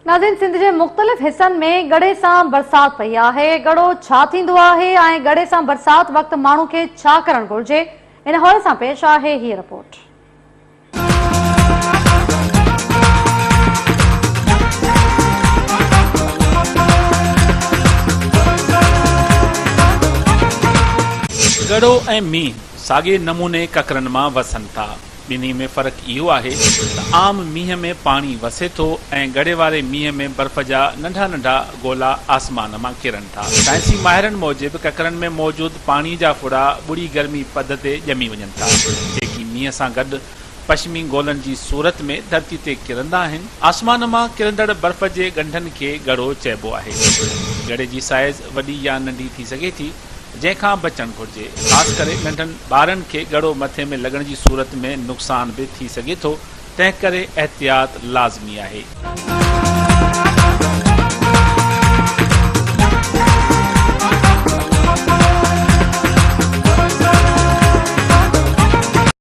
ناظرين سنڌ جي مختلف حصن ۾ ڳڙي سان برسات پئي آهي، ڳڙو ڇا ٿيندو آهي ۽ ڳڙي سان برسات وقت ماڻهو کي ڇا ڪرڻ گهرجي ان حوالي سان پيش آهي هيء رپورٽ. ڳڙو ۽ مينهن ساڳئي نموني ڪڪرن مان وسن ٿا. ٻنهي ۾ فرق اهو آهي ته عام مينهن ۾ پاڻي وسي ٿو ۽ ڳڙي واري مينهن ۾ برف جا ننڍا ننڍا گولا آسمان مان ڪرن ٿا. سائنسي ماهرن موجب ڪڪرن ۾ موجود پاڻي جا ڦڙا ٻڙي گرمي پد تي ڄمي وڃن ٿا، جيڪي مينهن سان گڏ پشمي گولن جي صورت ۾ ڌرتي تي ڪرندا آهن. آسمان مان ڪرندڙ برف جي ڳنڍن کي ڳڙو چئبو آهي. ڳڙي جي سائيز وڏي يا ننڍي ٿي سگهي ٿي. جنهن کان بچڻ گهرجي، خاص ڪري ننڍن ٻارن کي ڳڙو مٿي ۾ لڳڻ جي صورت ۾ نقصان به ٿي سگهي ٿو، تنهن ڪري احتياط لازمي آهي.